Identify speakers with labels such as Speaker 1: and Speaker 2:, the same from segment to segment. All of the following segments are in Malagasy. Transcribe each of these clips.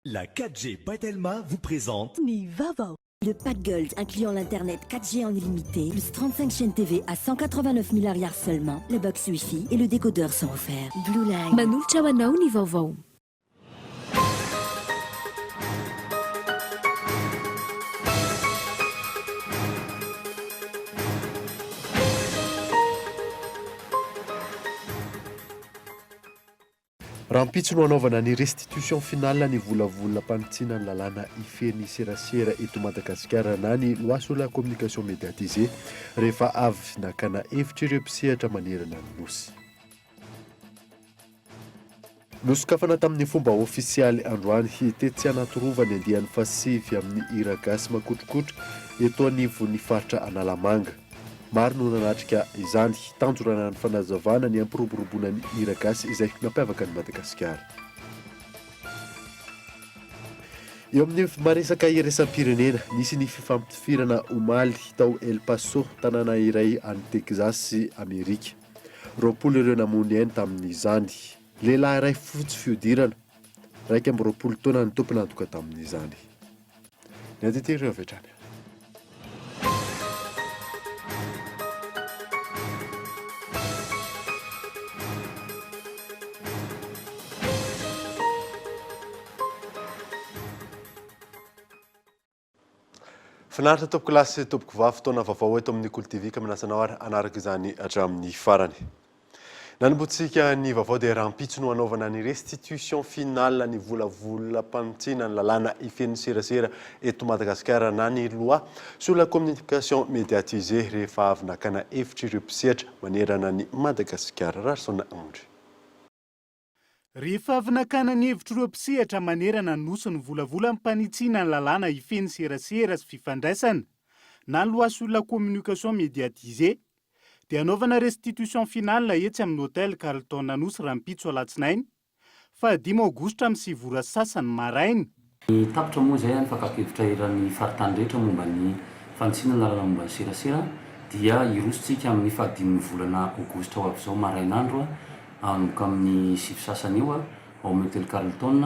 Speaker 1: La 4G by Telma vous présente
Speaker 2: Ny vaovao.
Speaker 3: Le pack Gold incluant l'internet 4G en illimité, plus 35 chaînes TV à 189 000 ariary seulement, la box Wi-Fi et le décodeur sont offerts. Blue Line.
Speaker 2: Manolotra ho anao ny vaovao.
Speaker 4: Rahampitso no hanaovana ny restitution finale ny volavolam-panitsiana ny lalàna hifehy ny serasera eto Madagasikara na ny loi sur la communication médiatisée rehefa avy nakana hevitra ireo mpisehatra manerana ny Nosy. Nosokafana tamin'ny fomba ofisialy androany tetsy Anatirova ny andiany fahasivy amin'ny hira gasy makotrokotroka eto anivon'ny faritra Analamanga. Maro no nanatrika izany. Tanjona ny fanazavana ny hampiroboroboana ny hira gasy izay nampiavaka an'i Madagasikara. Eo amin'ny maresaka iraisam-pirenena, nisy ny fifampitifirana omaly tao El Paso, tanàna iray any Texas, Amerika. 20 ireo namoy ny ainy tamin'izany. Lehilahy iray fotsy fihodirana, 21 taona no tompon'antoka tamin'izany. Ny ATT ireo avy hatrany. Finaritra tompoko lahy sy tompoko vavy, fotoana vaovao eto amin'ny Kolo TV ka manasa anao ary hanaraka izany hatramin'ny farany. Nanombohantsika ny vaovao dia rahampitso no hanaovana ny restitution finale ny volavolam-panitsiana ny lalàna hifehy ny serasera eto Madagasikara na ny loi sur la communication médiatisée rehefa avy nakana hevitra ireo mpisehatra manerana an'i Madagasikara. Raharison Andry.
Speaker 5: Rehefa avy nakana ny hevitr'ireo mpisehatra manerana ny Nosy ny volavolam-panitsiana ny lalàna hifehy ny serasera sy fifandraisana na ny loi sur la communication médiatisée dia hanaovana restitution finale etsy amin'ny Hotel Carlton Anosy rahampitso alatsinainy faha dimy aogositra amin'ny sivy ora sasany maraina.
Speaker 6: Tapitra moa izay ny fakan-kevitra eran'ny faritany rehetra momba ny fanitsiana ny lalana momba ny serasera dia hiroso tsika amin'ny faha dimin'ny volana aogositra ho avy izao marain'andro hanomboka amin'ny sivy sasany eo ao amin'ny Hotel Carlton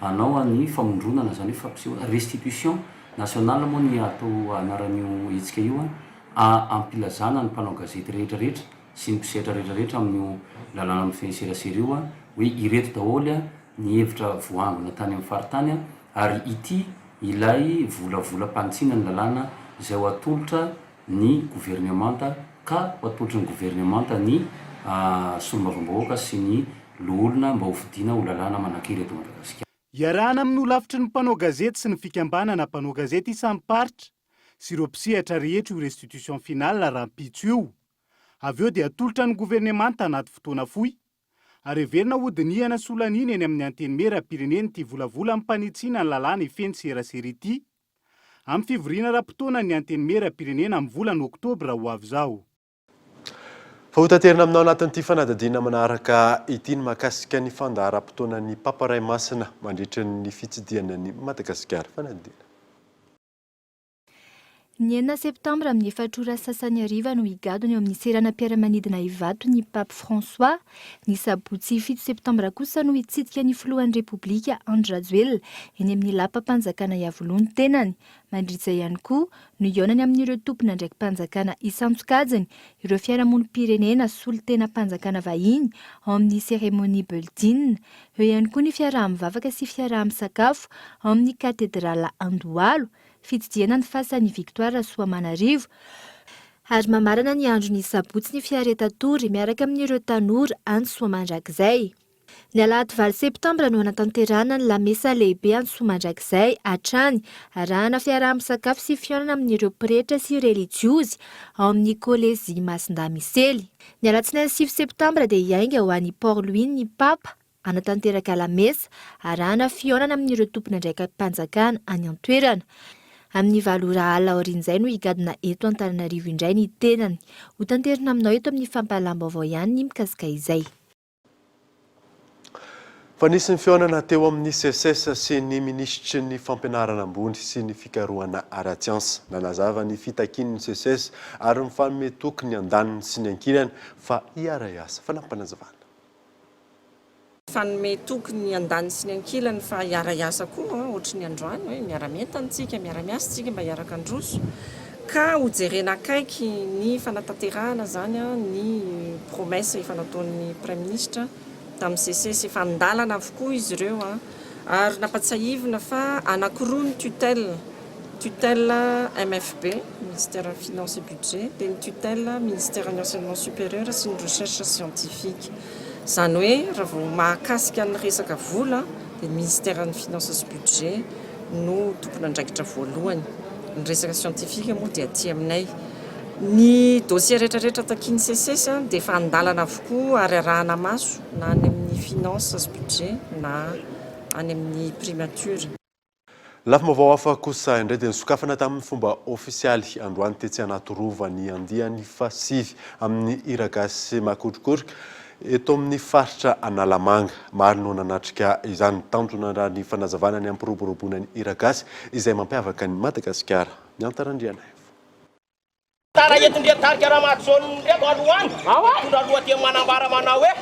Speaker 6: hanao ny famondronana izany hoe fampisehoana restitution nationale moa ny atao anaran'io hetsika io A Ampilazana ny mpanao gazety rehetra rehetra sy ny mpisehatra rehetra rehetra amin'io lalàna mifehy ny serasera io hoe ireto daholo ny hevitra voaangona tany amin'ny faritany ary ity ilay volavolam-panitsiana ny lalàna izay ho atolotra ny governemanta ka ho atolotry ny governemanta ny solombavambahoaka sy ny loholona mba hofidiana ho lalàna manan-kery eto Madagasikara.
Speaker 5: Iarahana amin'ny holafitry ny mpanao gazety sy ny fikambanana mpanao gazety isam-paritra sy ireo mpisehatra rehetra io restitution finale rahampitso io. Avy eo dia atolotra ny governemanta anaty fotoana fohy ary heverina hodinihana sy holaniana eny amin'ny Antenimierampirenena ity volavolam-panitsiana ny lalàna hifehy ny serasera ity amin'ny fivoriana ara-potoanan'ny Antenimierampirenena amin'ny volana oktobra ho avy izao.
Speaker 4: Fa hotaterina aminao anatin'ity fanadihadiana manaraka ity ny mahakasika ny fandaharam-potoanan'ny Papa Ray Masina mandritra ny fitsidihany an'i Madagasikara. Fanadihadiana.
Speaker 7: Ny enina septambra amin'ny efatra ora sasany hariva no higadona eo amin'ny seranam-piaramanidina Ivato ny Pape François. Ny sabotsy fito septambra kosa no hitsidika ny filohan'ny Repoblika Andry Rajoelina eny amin'ny lapam-panjakana Iavoloha ny tenany. Mandritra izay ihany koa no hihaonany amin'ireo tompon'andraiki-panjakana isan-tsokajiny, ireo fiarahamonim-pirenena solontenam-panjakana vahiny ao amin'ny Ceremony Building. Eo ihany koa ny fiaraha-mivavaka sy fiaraha-misakafo ao amin'ny Katedrala Andohalo, Fitsidihana ny fasan'i Victoire Rasoamanarivo ary mamarana ny andron'ny sabotsy ny fiaretan-tory miaraka amin'ireo tanora any Soamandrakizay. Ny alahady valo septambra no hanatanterahana ny lamesa lehibe any Soamandrakizay hatrany, arahana fiaraha-misakafo sy fihaonana amin'ireo pretra sy relijiozy ao amin'ny Kolejy Masindahy Misely. Ny alatsinainy sivy septambra dia hiainga ho any Port Louis ny Papa Hanatanteraka lamesa arahana fihaonana amin'ireo tompon'andraikim-panjakana any an-toerana. Amin'ny valo ora alina aorian'izay no higadona eto Antananarivo indray ny tenany. Hotanterina aminao eto amin'ny fampahalalam-baovao ihany ny mikasika izay.
Speaker 4: Fa nisy ny fihaonana teo amin'ny Seces sy ny minisitry ny Fampianarana ambony sy ny fikarohana ara-tsiansa. Nanazava ny fitakian'ny Seces ary mifanome toky ny andaniny sy ny ankilany fa hiara-hiasa. Fanampinazavana.
Speaker 2: Fanome toky ny andaniny sy ny ankilany fa hiara-hiasa koa ohatry ny androany hoe miara-mientana isika, miara-miasa isika mba hiara-kandroso ka hojerena akaiky ny fanatanterahana izany ny promesse efa nataon'ny Praiminisitra tamin'ny SECES. Efa an-dalana avokoa izy ireo ary nampatsiahivina fa anankiroa ny tutelle. Tutelle MFB, Ministère Finance et Budget, dia ny tutelle Ministère ny Enseignement Supérieur sy ny Recherche Scientifique. Izany hoe raha vao mahakasika ny resaka vola dia ny Ministère ny Finance sy Budget no tompon'andraikitra voalohany. Ny resaka scientifique moa dia aty aminay. Ny dossier rehetra rehetra takian'ny SECES dia efa an-dalana avokoa ary arahana maso na any amin'ny Finance sy Budget na any amin'ny Primature.
Speaker 4: Lafim-baovao hafa kosa indray dia nosokafana tamin'ny fomba ofisialy androany tetsy Anatirova ny andiany fahasivy amin'ny hiragasy makotrokotroka eto amin'ny faritra Analamanga. Maro no nanatrika izany. Tanjona raha ny fanazavana ny hampiroboroboana ny hiragasy izay mampiavaka an'i Madagasikara. Miantara Andrianaivo.
Speaker 8: Tara eto ndre tarika Ramahajaona ndreto aloha any mitondra lohateny manambara manao hoe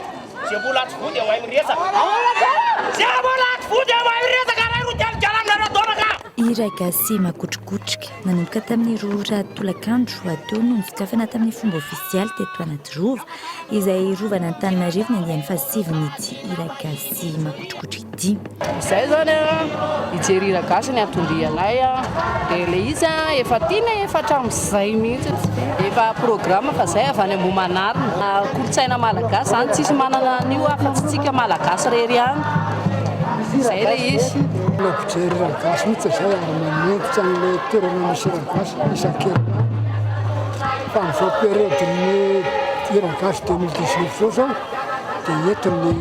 Speaker 8: ze mbola tsy voa dia mahay miresaka. Ze mbola tsy voa dia mahay miresaka ray ro telo garamina donaka.
Speaker 9: Hira gasy makotrokotroka. Nanomboka tamin'ny 2 ora tolakandro teo no nosokafana tamin'ny fomba ofisialy teto Anatirova, izay rovan'Antananarivo ny andiany fahasivin'ity hira gasy makotrokotroka ity.
Speaker 10: Izay zany a, hijery hira gasy ny anton-dianay a, dia ilay izy a efa tianay efa hatramin'izay mihitsy, efa programme fa izay avy any Ambohimanarina. Kolontsaina malagasy zany tsisy manana an'io afa-tsy tsika malagasy irery ihany, izay ilay izy.
Speaker 11: Tena mpijery hira gasy mihitsy izay ary manentitra an'ilay toerana misy hira gasy isan-kerinandro. Fa amin'izao période-n'ny hira gasy 2019 izao zao dia eto ny ny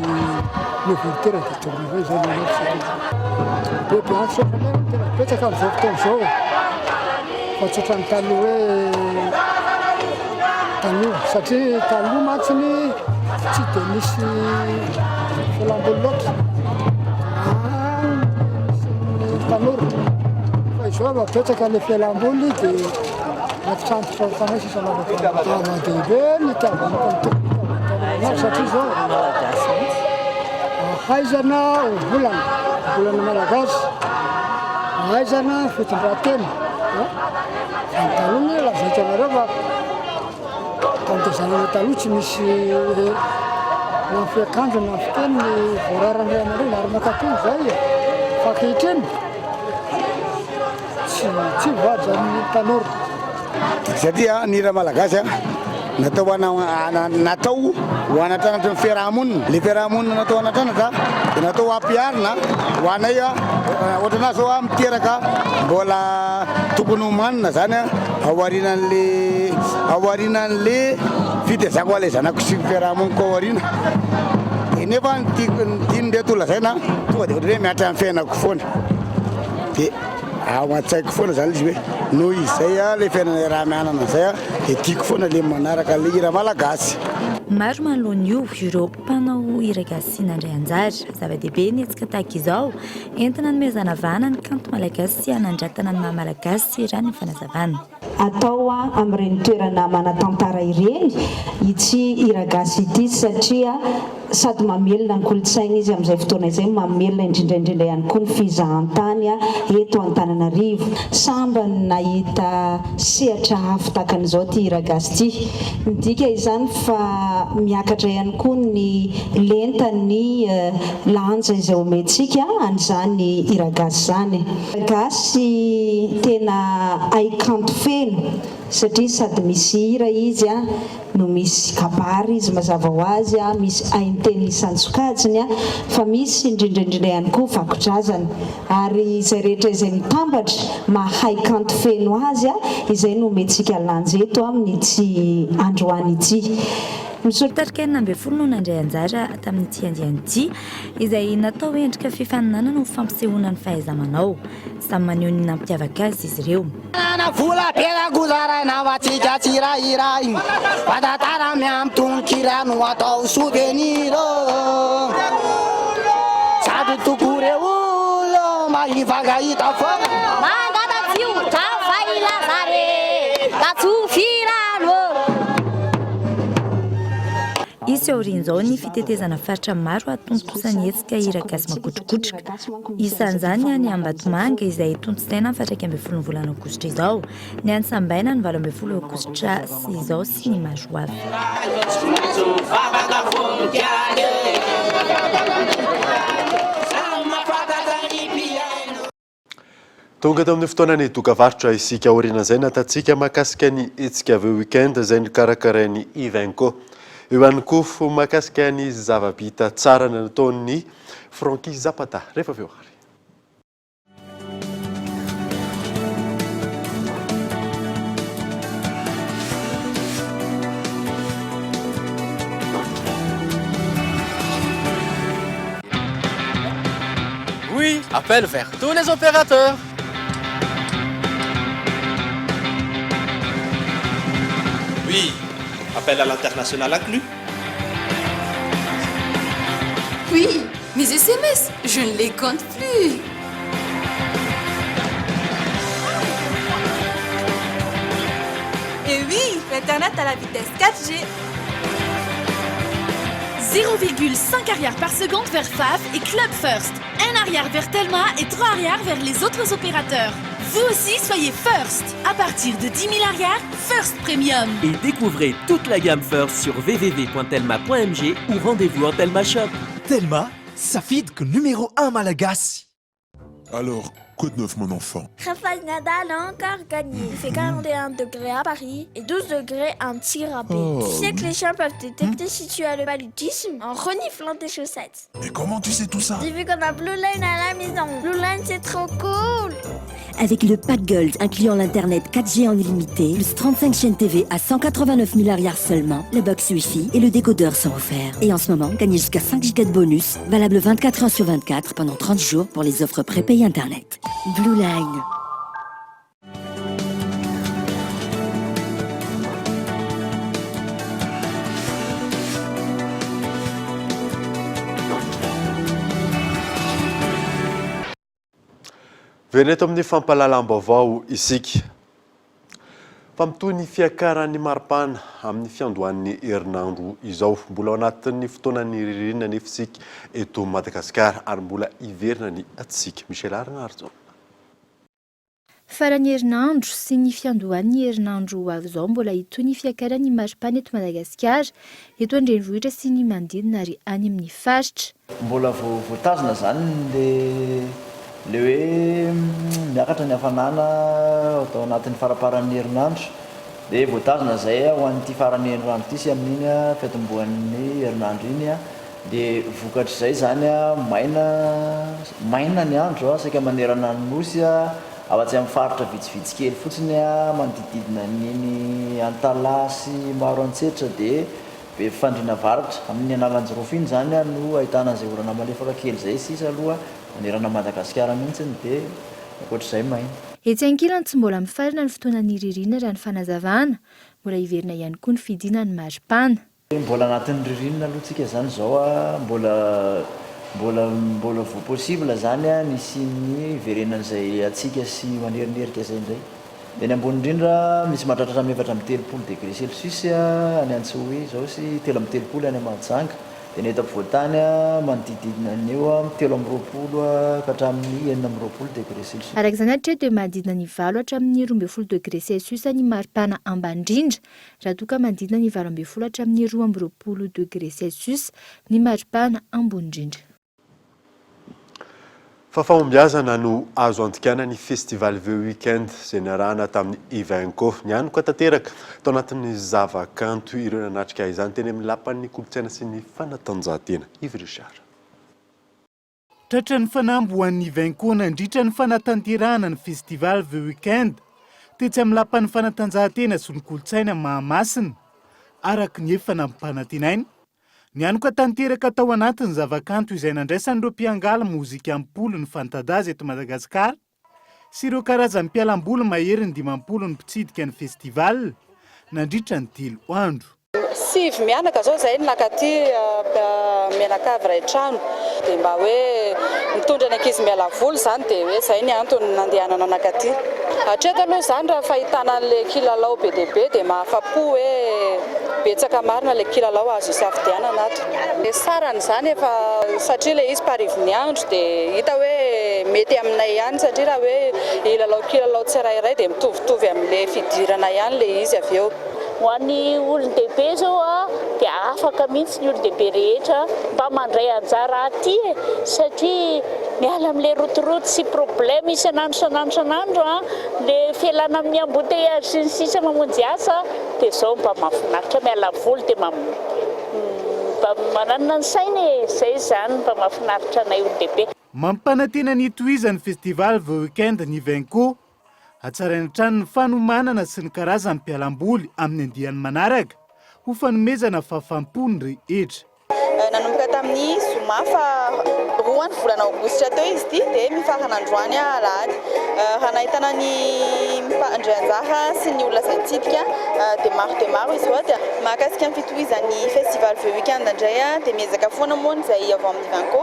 Speaker 11: ouverture dia tonga indray izay ny anarana satria be mpiantso fa nefa tena betsaka amin'izao fotoana izao fa tsy ohatran'ny taloha hoe taloha satria taloha mantsy ny tsy dia nisy fialamboly loatra ny tanora fa izao efa betsaka ilay fialamboly dia anaty trano sisa Zava-dehibe ny itiavan'ny mpanontany azy satria izao ahaizana ohabolana, ohabolana malagasy, ahaizana fitondran-tena. Ny taloha moa lazaiko anareo fa tamin'ny tezanana taloha tsy misy na ny fiakanjo na ny fiteny ny voararan'ny ray aman-dreny ary mankatò izay fa ankehitriny Tsy tsy voahaja ny tanora.
Speaker 12: Satria ny hira malagasy natao ho ana natao ho anatranatry ny fiaraha-monina. Le fiaraha-monina natao hanatranatra dia natao ho ampiharina ho anay ohatranà zao aho miteraka mbola tokony homanina zany aorianan'le aorianan'le fitezako an'le zanako sy ny fiaraha-moniko ao aoriana. Dia nefa ny tiako ny tian'ireto holazaina tonga dia ohatran'ny hoe mihatra amin'ny fiainako foana. Dia ao an-tsaiko foana zany izy hoe noho izay ilay fiainana iaraha-mianana izay dia tiako foana ilay manaraka ilay hira malagasy.
Speaker 9: Maro manoloana io ireo mpanao hira gasy nandray anjara. Zava-dehibe ny hetsika tahaka izao, entina hanomezana vahana ny kanto malagasy sy hanandratana ny maha malagasy, raha ny fanazavana.
Speaker 13: Atao amin'ireny toerana manan-tantara ireny ity hira gasy ity satria sady mamelona ny kolontsaina izy amin'izay fotoana izay, mamelona indrindra indrindra ihany koa ny fizahantany eto Antananarivo. Sambany nahita sehatra avo tahaka an'izao ity hira gasy ity. Midika izany fa miakatra ihany koa ny lentan'ny lanja izay omentsika an'izany hira gasy izany. Gasy tena haikanto feno satria sady misy hira izy no misy kabary izy mazava ho azy, misy hainteny isan-tsokajiny fa misy indrindra indrindra ihany koa vakodrazana ary izay rehetra izay mitambatra maha haikanto feno azy izay no omentsika lanja eto amin'ity androany ity. Misaotra.
Speaker 9: Tarika 16 no nandray anjara tamin'ity andiany ity, izay natao endrika fifaninanana ho fampisehoana ny fahaiza-manao. Samy maneho ny nampiavaka azy izy ireo.
Speaker 14: Manana vola be kozaraina ho antsika tsirairay fa tantara miampy tononkira no atao souvenir ô. Sady tokoa re olo mba hifankahita foana.
Speaker 15: Mangata-tsiotra fa hilaza re ka tsofy rano ô.
Speaker 9: Hisy aorian'izao ny fitetezana faritra maro hahatontosa ny hetsika Hira Gasy Makotrokotroka. Isan'izany ny any Ambatomanga izay tontosaina ny faha-11 ny volana aogositra izao, ny any Sambaina ny 18 aogositra izao sy ny maro hafa.
Speaker 4: Tonga eto amin'ny fotoanan'ny dokavarotra isika aorianan'izay natantsika mahakasika ny hetsika The Weekend izay nokarakarain'ny Ivenco. Eo ihany koa mahakasika ny zava-bita tsara nataon'ny Francky Zapata rehefa avy eo ary.
Speaker 16: Oui, appel vers tous les opérateurs.
Speaker 17: Oui, appel à l'international inclus.
Speaker 18: Oui, mes SMS, je ne les compte plus.
Speaker 19: Et oui, l'internet à la vitesse 4G.
Speaker 20: 0,5 ariary par seconde vers FAF et Club First. 1 ariary vers Telma et 3 ariary vers les autres opérateurs. Vous aussi, soyez First. À partir de 10 000 ariary, First Premium.
Speaker 21: Et découvrez toute la gamme First sur www.telma.mg ou rendez-vous en Telma Shop.
Speaker 1: Telma, safidiko numéro 1 malagasy.
Speaker 22: Alors, quoi de neuf mon enfant?
Speaker 23: Rafael Nadal a encore gagné. Il fait 41 degrés à Paris et 12 degrés à Antsirabe.
Speaker 22: Oh.
Speaker 23: Tu sais que les chiens peuvent détecter si tu as le paludisme en reniflant tes chaussettes.
Speaker 22: Mais comment tu sais tout ça?
Speaker 23: J'ai vu qu'on a Blue Line à la maison. Blue Line, c'est trop cool!
Speaker 3: Avec le pack Gold incluant l'internet 4G en illimité, plus 35 chaînes TV à 189 000 ariary seulement, la box Wi-Fi et le décodeur sont offerts. Et en ce moment, gagnez jusqu'à 5 gigas de bonus, valable 24 heures sur 24 pendant 30 jours pour les offres prépayées internet. Blue Line.
Speaker 4: Miverina eto amin'ny fampahalalam-baovao isika. Fa mitohy ny fiakaran'ny maripana amin'ny fiandohan'ny herinandro izao. Mbola ao anatin'ny fotoanan'ny ririnina anefa isika eto Madagasikara ary mbola hiverina ny hatsiaka. Michel Arinaharison.
Speaker 7: Faran'ny herinandro sy ny fiandohan'ny herinandro ho avy izao mbola hitohy ny fiakaran'ny maripana eto Madagasikara, eto an-drenivohitra sy ny manodidina ary any amin'ny faritra.
Speaker 24: Mbola voatazona izany le le hoe miakatra ny hafanana tao anatin'ny faramparan'ny herinandro dia voatazona izay ho an'ity faran'ny herinandro ity sy amin'iny fiatombohan'ny herinandro iny Dia vokatr'izay izany maina maina ny andro saika manerana ny Nosy afa-tsy amin'ny faritra vitsivitsy kely fotsiny manodidididina an'iny Antalaha sy Maroantsetra dia Befandriana Avaratra. Amin'iny Analanjirofo iny izany no ahitana an'izay orana malefaka kely izay sisa aloha manerana an'i Madagasikara mihitsy dia ankoatr'izay maina.
Speaker 7: Etsy ankilany tsy mbola mifarana ny fotoanan'ny ririnina raha ny fanazavana. Mbola hiverina ihany koa ny fidinan'ny maripana.
Speaker 24: Mbola anatin'ny ririnina aloha tsika zany zao a, mbola mbola mbola vao possible zany a ny hisian'ny hiverenan'izay hatsiaka sy manerinerika izay indray. Dia ny ambony indrindra misy mahatratra hatramin'ny 34 degré celsius any Antsohihy izao sy 33 any Mahajanga, dia ny eto ampovoan-tany manodidididina ny eo amin'ny 23 ka hatramin'ny 26 degré celsius.
Speaker 7: Araka izany hatreto dia manodidina ny valo hatramin'ny 12 degré celsius ny maripana ambany indrindra raha toa ka manodidina ny 18 hatramin'ny 22 degré celsius ny maripana ambony indrindra.
Speaker 4: Fa fahombiazana no azo andikana ny Festival The Weekend izay niarahana tamin'ny Ivenco. Nianoka tanteraka tao anatin'ny zavakanto ireo nanatrika izany teny amin'ny Lapan'ny Kolontsaina sy ny Fanatanjahantena. Yves Richard.
Speaker 5: Tratra ny fanamby ho an'ny Ivenco nandritra ny fanatanterahana ny Festival The Weekend tetsy amin'ny Lapan'ny Fanatanjahantena sy ny Kolontsaina Mahamasina, araka ny efa nampanantenaina. Nianoka tanteraka tao anatin'ny zavakanto izay nandraisan'ireo mpiangaly mozika am-polony fanta-daza eto Madagasikara sy ireo karazam-pialamboly maherin'ny 50 ny mpitsidika ny festival nandritra ny telo andro.
Speaker 25: Sivy mianaka zao zay no nakaty mianakavy iray trano dia mba hoe mitondra ny ankizy miala voly zany dia hoe zay ny antony nandehanana nakaty. Hatreto aloha zany raha fahitana an'le kilalao be dia be dia mahafapo hoe Betsaka marina ilay kilalao azo isafidianana ato. Ilay sarany izany efa satria ilay izy mparivo ny andro dia hita hoe mety aminay ihany satria raha hoe hilalao kilalao tsirairay dia mitovitovy amin'ilay fidirana ihany ilay izy avy eo.
Speaker 2: Ho an'ny olon-dehibe izao dia afaka mihitsy ny olon-dehibe rehetra mba mandray anjara aty e! satria miala amin'ilay rotoroto sy problème isan'andro isan'andro isan'andro an, ilay fialana amin'ny embouteillage sy ny sisa mamonjy asa dia izao mba mahafinaritra miala voly dia mba mananana ny saina e! izay izany mba mahafinaritra anay olon-dehibe.
Speaker 5: Mampanantena ny hitohizan'ny Festival The Weekend ny Venco. Hatsaraina hatrany ny fanomanana sy ny karazam-pialamboly amin'ny andiany manaraka ho fanomezana fahafaham-po ny rehetra.
Speaker 6: Nanomboka tamin'ny zoma faha roa ny volana aogositra teo izy ity dia mifarana androany alahady. Raha nahitana ny mpandray anjara sy ny olona izay nitsidika dia maro dia maro izy ireo. Dia mahakasika ny fitohizan'ny festival The Weekend indray dia miezaka foana moa ny izay avy ao amin'ny Vinco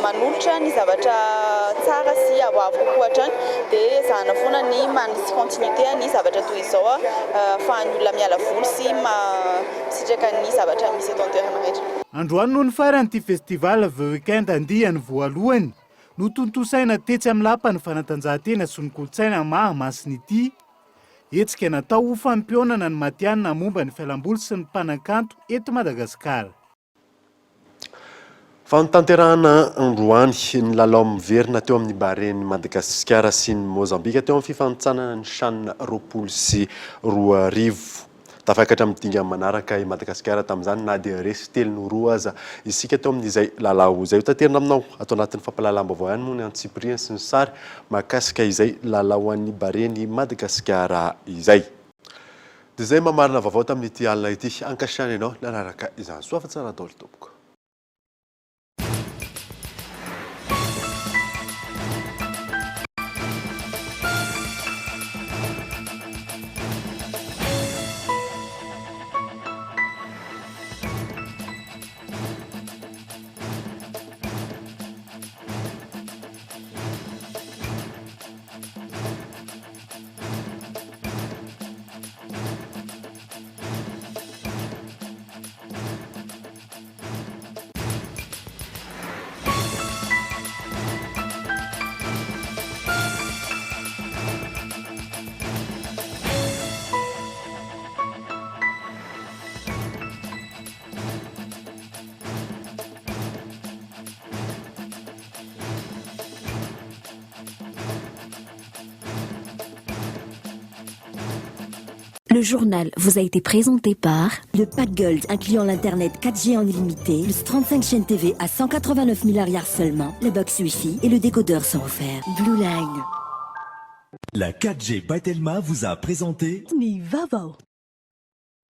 Speaker 6: manolotra ny zavatra tsara sy avoavo kokoa hatrany dia ezahana foana ny manisy continuité ny zavatra toy izao ahafahan'ny olona miala voly sy misitraka ny zavatra misy eto an-toerana rehetra.
Speaker 5: Androany no nifarana ity festival The Weekend andiany voalohany notontosaina tetsy amin'ny Lapan'ny fanatanjahantena sy ny kolontsaina Mahamasina ity. Hetsika natao ho fampihaonana ny matihanina momba ny fialamboly sy ny mpanakanto eto Madagasikara.
Speaker 4: Fanatanterahana androany ny lalao miverina teo amin'ny Baren'i Madagasikara sy ny Mozambika teo amin'ny fifanintsanana ny Chan 2020. Tafakatra amin'ny dingana manaraka i Madagasikara tamin'izany na dia resy telo noho roa aza isika teo amin'izay lalao izay. Hotaterina aminao ato anatin'ny fampahalalam-baovao ihany moa ny antsipiriany sy ny sary mahakasika izay lalao an'ny Baren'i Madagasikara izay. Dia izay mamarana vaovao tamin'ity alina ity. Ankasitrahana ianao nanaraka izany. Soa fa tsara daholo tompoko.
Speaker 3: Le journal vous a été présenté par le Pack Gold incluant l'internet 4G en illimité, plus 35 chaînes TV à 189 000 arrières seulement, la box Wi-Fi et le décodeur sont offerts. Blue Line.
Speaker 8: La 4G by Telma vous a présenté
Speaker 10: Ny vaovao.